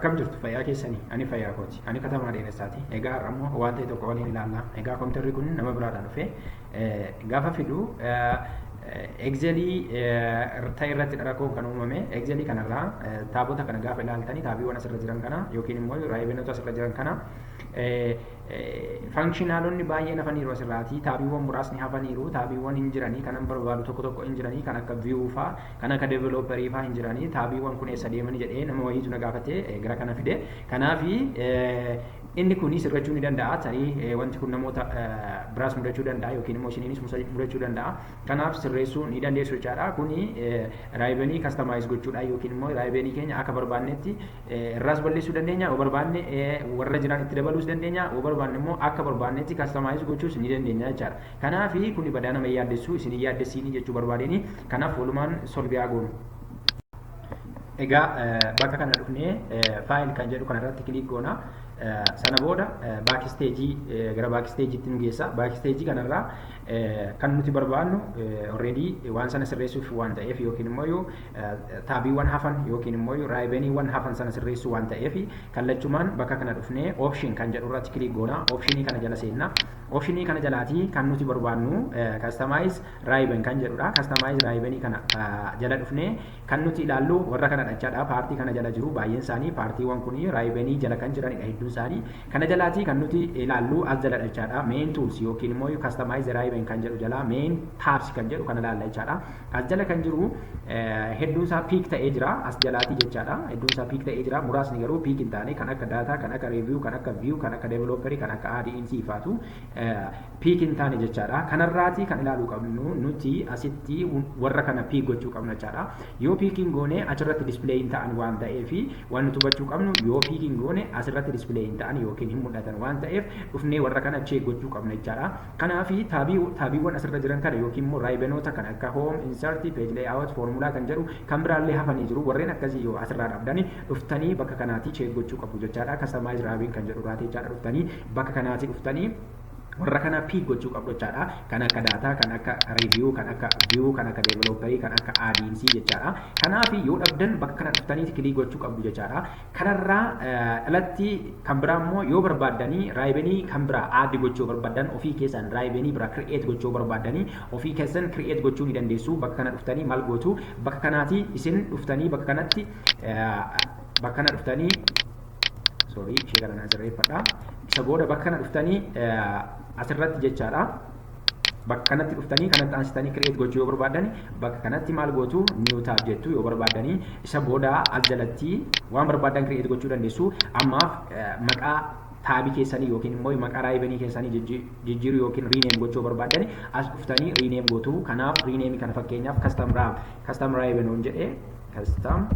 Akkam jirtu? Fayyaa keessanii? Ani fayyaa kooti. Ani Katamaa Dheeressaati. Egaa har'a immoo waan ta'e tokko waliin ilaalla. Egaa kompiitarri kun nama biraadhaa dhufe. Gaafa fidu Excelii ta'e irratti rakkoon kan uumame. Excelii kanarraa taabota kana gaafa ilaaltanii, taabiiwwan asirra jiran kana yookiin immoo ribbonota asirra jiran kana, functionalonni baay'een hafaniiru asirraati. Taabiiwwan muraasni hafaniiru. Taabiiwwan hin jiranii kanan barbaadu tokko tokko hin jiranii, kan akka view faa, kan akka developerii faa hin jiranii. Taabiiwwan kun eessa deemanii jedhee nama wayiitu na gaafatee gara kana fide. Kanaafi inni kuni sirrachuu ni danda'a. Tarii wanti kun namoota biraas mudachuu danda'a yookiin immoo isiniinis mudachuu danda'a. Kanaaf sirreessuu ni dandeessu jechaadha. Kuni ribbonii customize gochuudha yookiin immoo ribbonii keenya akka barbaannetti irraas balleessuu dandeenya. Yoo barbaanne warra jiran itti dabaluus dandeenya. Yoo barbaanne immoo akka barbaannetti customize gochuus ni dandeenya jechaadha. Kanaafi kuni badaa nama yaaddessu, isin yaaddessiini jechuu barbaadeni. Kanaaf walumaan solve haa goonu. Egaa bakka kana dhufnee file kan jedhu kanarratti click goona. Sana booda backstageii, gara backstageiitti nu geessa. Backstageii kanarraa kan nuti barbaannu already waan sana sirreessuuf waan ta'eef, yookiin immoo taabiiwwan hafan yookiin immoo ribboniiwwan hafan sana sirreessuu waan ta'eef, kallachumaan bakka kana dhufnee option kan jedhu irratti click goona. Optionii kana jala seenna. Optionii kana jalaatii kan nuti barbaannu customize ribbon kan jedhudha. Customize ribbonii kana jala dhufnee kan nuti ilaallu warra kana jechaadha. Partii kana jala jiru baay'een isaanii, partiiwwan kun ribbonii jala kan jiranidha hedduun isaanii. Kana jalaatii kan nuti ilaallu as jala jechaadha. Main tools yookiin immoo customize ribbon kan jedhu jala main tabs kan jedhu kana ilaalla jechaadha. As jala kan jiru hedduun isaa pick ta'ee jira as jalaatii jechaadha. Hedduun isaa pick ta'ee jira. Muraasni garuu pick hin taane, kan akka data, kan akka review, kan akka view, kan akka developerii, kan akka add-ins faatu pick hin taane jechaadha. Kanarraatii kan ilaaluu qabnu nuti asitti warra kana pick gochuu qabna jechaadha. Yoo pick hin goone achirratti display hin ta'an waan ta'eef, waan nuti hubachuu qabnu, yoo pick hin goone asirratti display hin ta'an yookiin hin mul'atan waan ta'eef, dhufnee warra kana check gochuu qabna jechaadha. Kanaafi taabiiwwan asirra jiran kana yookiin immoo ribbonota kan akka home, insert, page layout, formula kan jedhu kan biraallee hafanii jiru. Warreen akkasii yoo asirraa dhabdani, dhuftanii bakka kanaatii check gochuu qabu jechaadha. Customize ribbon kan jedhu raatee jechaadha. Dhuftanii bakka kanaatii dhuftanii warra kana pick gochuu qabdu jechaadha. Kan akka data, kan akka review, kan akka view, kan akka developerii, kan akka add-ins jechaadha. Kanaaf yoo dhabdan bakka kana dhuftanii click gochuu qabdu jechaadha. Kanarraa alatti kan biraa immoo yoo barbaaddanii ribbonii kan biraa add gochuu barbaaddan, ofii keessan ribbonii biraa create gochuu barbaaddanii, ofii keessan create gochuu ni dandeessu. Bakka kana dhuftanii maal gootu? Bakka kanaati isin dhuftanii bakka kanatti, bakka kana dhuftanii, sorry, ishee kana naan sirreeffadha. Isa booda bakka kana dhuftanii asirratti jechaadha. Bakka kanatti dhuftanii kanatti aansitanii create gochuu yoo barbaaddani, bakka kanatti maal gootu? New tab jettu yoo barbaaddanii. Isa booda as jalatti waan barbaadan create gochuu dandeessu. Ammaaf maqaa taabii keessanii yookiin immoo maqaa ribbonii keessanii jijjiiruu yookiin rename gochuu barbaaddani, as dhuftanii rename gootu. Kanaaf rename kana fakkeenyaaf custom ribbon jedhee, custom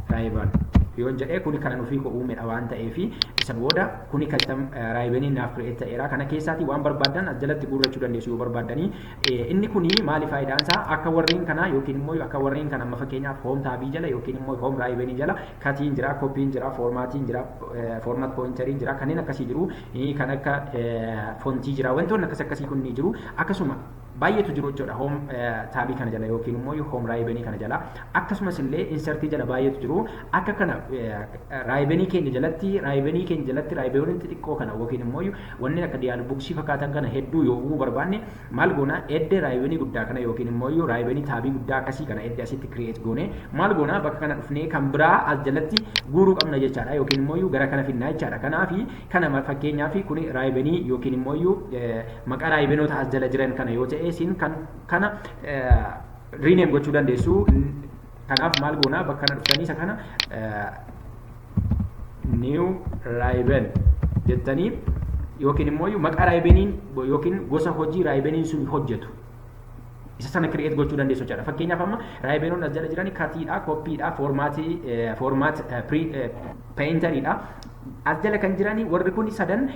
ribbon yoon jedhee, kuni kan ofii koo uumedha waan ta'eef, isa booda kuni custom ribboniin naaf create ta'eera. Kana keessaatii waan barbaadan as jalatti guurrachuu dandeessu yoo barbaaddanii. Inni kuni maali faayidaan isaa? Akka warreen kana yookiin immoo akka warreen kana amma fakkeenyaaf home taabii jala yookiin immoo home ribbonii jala cutiin jira, copyiin jira, formatiin jira, format painteriin jira, kanneen akkasii jiru, kan akka fontii jira, wantoonni akkas akkasii kun ni jiru. Akkasuma baay'eetu jiru jechuudha home taabii kana jala yookiin immoo home ribbonii kana jala. Akkasumas illee insertii jala baay'eetu jiru. Akka kana ribbonii keenya jalatti ribbonii xixiqqoo kana yookiin immoo wanni akka dialog boxii fakkaatan kana hedduu yoo uumuu barbaanne, maal goona? Edde ribbonii guddaa kana yookiin immoo ribbonii taabii guddaa akkasii kana edde asitti create goone, maal goona? Bakka kana dhufnee kan biraa as jalatti guuruu qabna jechaadha yookiin immoo gara kana finnaa jechaadha. Kanaafi kana fakkeenyaaf kuni ribbonii yookiin immoo maqaa ribbonoota as jala jiran kana yoo ta'e, isin kan kana rename gochuu dandeessu. Kanaaf maal goona? Bakka kana dhuftanii isa kana new ribbon jettanii yookiin immoo maqaa ribboniin yookiin gosa hojii ribboniin sun hojjetu isa sana create gochuu dandeessu jechuudha. Fakkeenyaaf amma ribbonoonni as jala jiran cutiidha, copyiidha, formatii, format painteriidha. As jala kan jirani warri kun sadan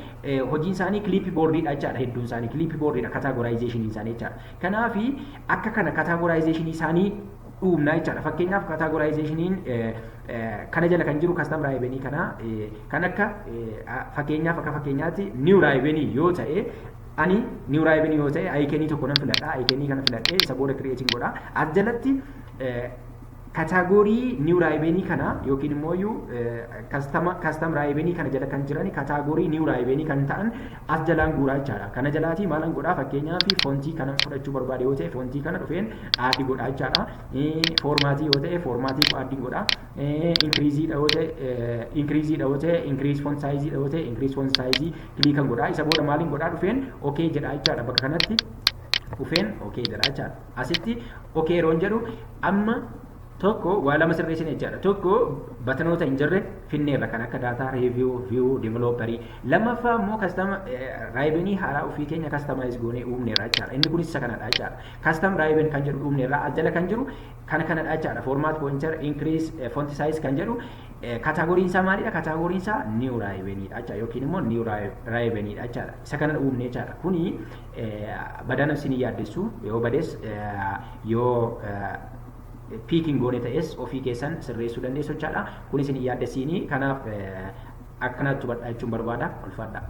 hojiin isaanii clipboardiidha jechaadha. Hedduun isaanii clipboardiidha, categorizationii isaanii jechaadha. Kanaafi akka kana categorizationii isaanii uumnaa jechaadha. Fakkeenyaaf categorizationiin kana jala kan jiru custom ribbonii kana kan akka fakkeenyaaf, akka fakkeenyaatti new ribbonii yoo ta'e, ani new ribbonii yoo ta'e, iconii tokko nan filadha. Iconii kana filadhee isa booda createiin godha. As jalatti Category new ribbonii kana yookiin immoo iyyuu custom ribbonii kana jala kan jiran, category new ribbonii kan ta'an as jalaan guuraa jechaadha. Kana jalaatii maalan godhaa? Fakkeenyaaf, fontii kana fudhachuu barbaade yoo ta'e, fontii kana dhufeen add godhaa jechaadha. Formatii yoo ta'e, formatii add godhaa. Increaseiidha yoo ta'e, increaseiidha yoo ta'e, increase font sizeiidha yoo ta'e, increase font sizeii clickan godhaa. Isa booda maaliin godhaa? Dhufeen okay jedhaa jechaadha. Bakka kanatti dhufeen okay jedhaa jechaadha. Asitti okay yeroon jedhu, amma tokko waa lama sirreessine jechaadha. Tokko, buttonoota hin jirre finneerra, kan akka data, review, view, developerii. Lammaffaa immoo custom ribbonii haaraa ofii keenya customize goonee uumneerra jechaadha. Inni kunis isa kanadha jechaadha. Custom ribbon kan jedhu uumneerra. As jala kan jiru kana kanadha jechaadha. Format painter, increase font size kan jedhu categoryn isaa maalidha? Categoryn isaa new ribboniidha jechaadha yookiin immoo new ribboniidha jechaadha. Isa kana uumne jechaadha. Kuni badana isin yaaddessu yoo bades, yoo picking goone ta'es, ofii keessan sirreessuu dandeessu jechaadha. Kunis isin yaaddessiini, kanaaf akkanatti hubadhaa jechuun barbaada. Ulfaadha.